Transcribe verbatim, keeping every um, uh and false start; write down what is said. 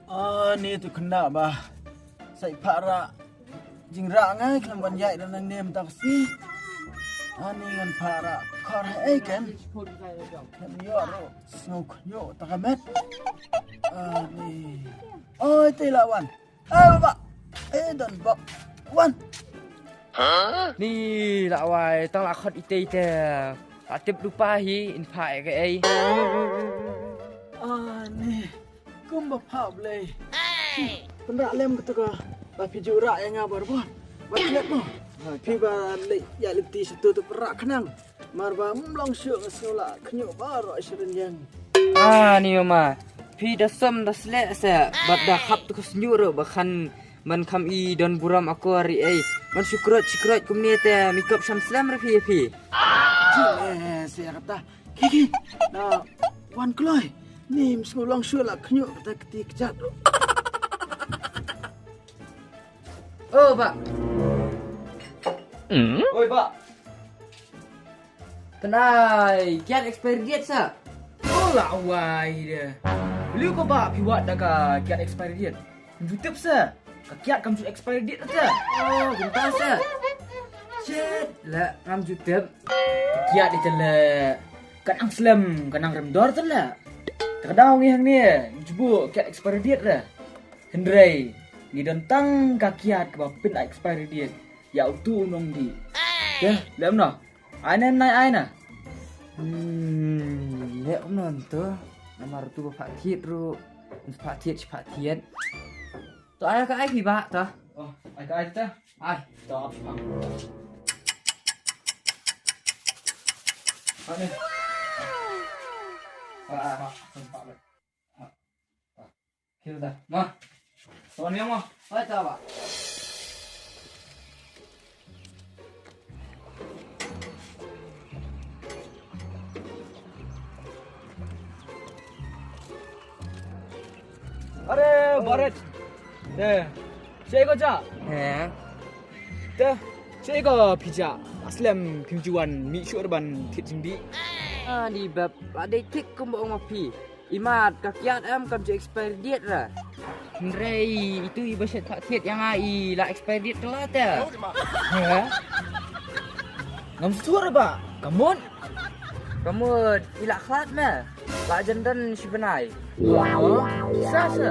Ani tu kena ba. Sai para jingrah ngai khlem ban ïaid da nang nem tak si. Ani ngan para khor ei ken. Khlem ïoh ro sngew khñiuh ta ka met. Ani. Oi te la wan. Ai ba. Eh don bok. Wan. Ni la wai tang la khot ite ite. La tip lupa hi in pha ei. Ani. Kum ba pha blei. Pynrah lem ka tu ka. Ba phi ju rah ïa nga bor bor. Ba klet mo. Phi ba leh ïa lipti satu tu pynrah khnang. Mar ba mlong shu nga sngewlah khñiuh baroh sha rynïeng. Ani mama. Phi da som da sleh se. Bad da khap tu ka snyu ro ba khan man kham i don burom akor i ei. Man shukrot shukrot kumne te mi kop sham slem re phi phi. Jin eh se kata. Ki ki. Na wan kloi. Ni msngu long shu la khñiuh kata kti kjat ro. Oh ba. Oi ba. Tnai kiat expiry date sa. Oh la wai de. Liu ko ba phi wad da ka kiat expiry date. Jutep sa. Ka kiat kam ju expiry date ta. Oh kumta sa. Shit la ngam jutep. Kiat ite le. Kan ang slem kan ang remdor ta le. Ka daw ngi hangne. Jubu kiat expiry date re. Hynrei ngi don tang ka kiat kaba pyn expiry date ïa utu u nongdih. Te lem no. Ai nen nai ai na. Hmm, leh kumno nto. Namar tu ba pha thied ru. Pha thied pha thied. To ai ka ai phi ba ta. Oh, ai ka ai ta. Ai. To ap pha. Ai. Ai. Hilda, ma. Sonia ma. Hai ta ba. Are Bharat. Te. Sei ko cha. He. Te. Sei ko phi cha. Aslem phim juan mi shuh ban thit jingdi. Ah, di bab. Ba dei thik kum ba ong ma phi. Imat ka kiat em kam ju expiry date ra. Hynrei itu i ba shet pha thied ïa nga i la expiry date kala te. He? Ngam stur ba. Kamut. Kamut i la khlad me. La jan don shi bnai. Oh, sa sa.